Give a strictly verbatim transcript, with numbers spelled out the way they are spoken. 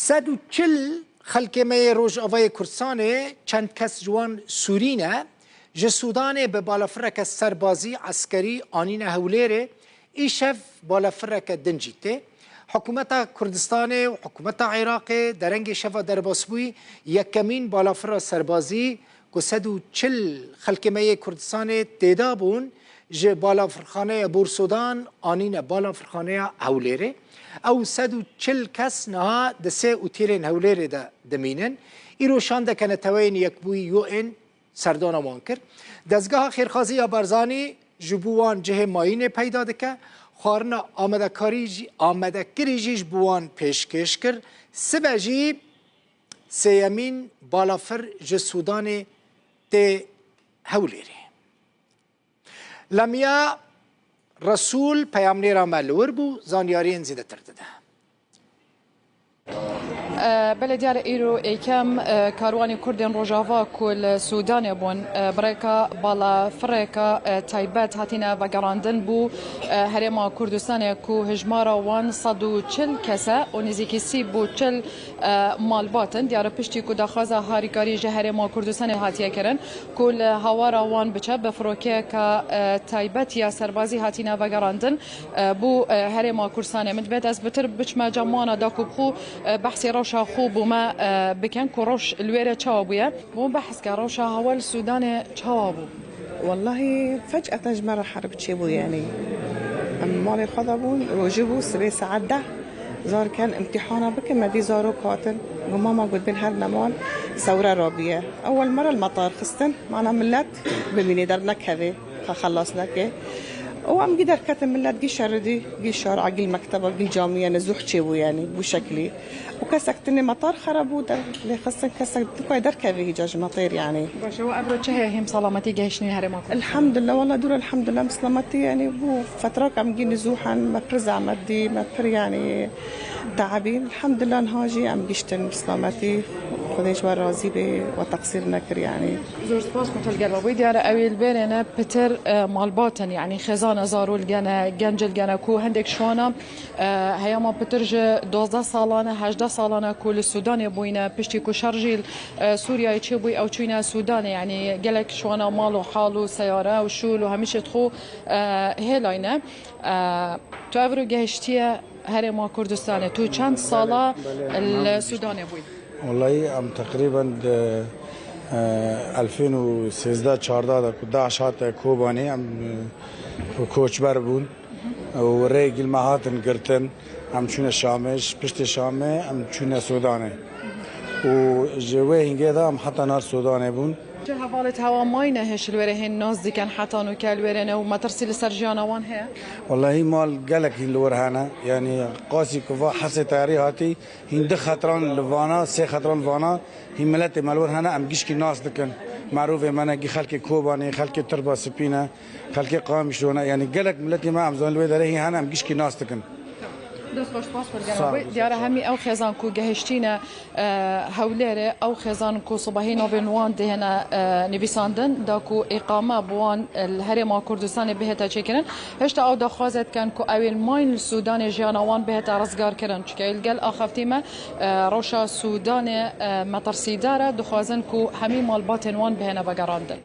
Sed û çil xelkê me yê Rojavayê Kurdistanê, çend kes ji wan Sûrî ne, ji Sûdanê bi balafireke serbazî, eskerî anîne Hewlêrê. Îşev balafireke din jî tê. Hikûmeta Kurdistanê û hikûmeta Iraqê derengê şeva derbasbûyî yekemîn balafira serbazî ku sed û çil xelkê me yê Kurdistanê têda bûn, ji balafirxaneya Bûrsûdan anîne balafirxaneya Hewlêrê. Ew sed û çil kes niha di sê otêlên Hewlêrê de dimînin. Îro şandeke Neteweyên Yekbûyî, U N, serdana wan kir. Dezgeha Xêrxazî ya Barzanî ji bo wan cihê mayînê peyda dike. Xwarina amadekarî jî, amadekirî jî ji bo wan pêşkêş kir. Sibe jî sêyemîn balafir ji Sûdanê tê Hewlêrê. Lamia Resûl peyamnêra me li wir bû, zanyariyên zêdetir dide. E, belê diyar e, îro êkem, e, karwanê Kurdên Rojava ku li Sûdanê bûn, e, bi rêka balafirêka, e, taybet hatine vegerandin bo, e, Herêma Kurdistanê ku hijmara wan sed û çil kes e û nêzîkî sî bo çil, e, malbat in. Diyar e piştî ku daxwaza harîkarî ji Herêma Kurdistanê hatiye kirin ku li hawara wan biçe bi firokeyeke, e, taybet ya serbazî hatine vegerandin, e, bo, e, Herêma Kurdistanê. Min dibêt ez bitir biçime cem wana da ku bi xwe, e, behsê rewşa xwe bo me, e, bikin ku rewş li wê re çawa bûye. Bo behs ke rewşa hewa li Sûdanê çawa bû? Wellahî fec'eten ji me re herb çêbû, yanî em malê xwe de bûn, rojî bû, sibê saet deh zarken imtîhana bikin, me dî zarok hatin, got, mama, got, bin her nemal sewre rabiye. Ewel me re li metar xistin, mana millet bimînê dernekevê, xwe xelas neke. Û em gî derketin, millet gî şeridî, gî şara, gî mekteba, gî camiyê, yanî zuh çêbû, yanî bu şeklî. Û kesek tinê metar xerab bû, der lê xistin, kesek dikay derkevî hîca ji metêr, yanî. Baş e, û evro çi heye hêm selametî gehiştî herêma Kurdistanê? Elhamdulillah, wala dûr elhamdulillah, bi selametî, yanî bû fetraka em gî nizûhen, me pir zehmet dî, me pir, yanî, teebîn. Elhamdulillah, niha jî em giştin bi selametî. Xwedê ji we razî bê, we teqsîr nekir, yanî. Zor spas, Kotel Gelbabûyî. Diyar e, ew ê li bêrê ne pitir, e, malbat in, yanî xêzana zarol gene, genc li gene ku hindek ji wana E, heyama pitir ji dozdeh salan e, hejdeh salan e ku li Sûdanê bûyne, piştî ku şer jî li, e, Sûriyeyê çêbûy, ew çûyne Sûdanê, yanî gelek ji wana mal û hal û seyare û şûl û hemî şêt xwe, e, hêlayne. E, tu evro gehiştiye Herêma Kurdistanê, tu çend sala li Sûdanê bûyî? Wellahî em teqrîben di, e, elfên û sêzdeh çardeh de ku DAIŞ hate Kobanê, em, e, koçber bûn. Û rêyekî li me hatin girtin. Em çûne Şamê, ji piştê Şamê em çûne Sûdanê. Û ji wê hingê de em heta niha Sûdanê bûn. Ji hevalê te hewa mayî ne hêş li wêrê hên nas dikin heta nûke li wêrê ne û metirsî li ser jiyana wan heye? Wellahî mal gelek hîn li wir hene. Yanî qasî ku va hersê teyarî hatî, hîn du xetran li vana, sê xetran li vana, hîn miletê me li wir hene, em gişkî nas dikin. Merûvê me ne, gî xelkê Kobanê, xelkê Tirba Spî ne. Xelkê Qamişlo ne, yanî gelek miletê me em zanin li wê derê hîn hene, em gişkî nas dikin. Dest xweş, spas xwe Sağ ol. Diyar e hemî ew xêzan ku gehiştîne, e, Hewlêrê, ew xêzan ku sibehî navên wan dihêne, e, nivîsandin, da ku îqame bi wan, e, li Herêma Kurdistanê bihête çêkirin. Hişta ew daxwazê dikin ku ew ê li mayîn li Sûdanê jiyana wan bihête rizgarkirin. Çike li gel axaftî me, e, rewşa Sûdanê, e, metirsîdar e, dixwazin ku hemî malbatên wan bihêne vegerandin.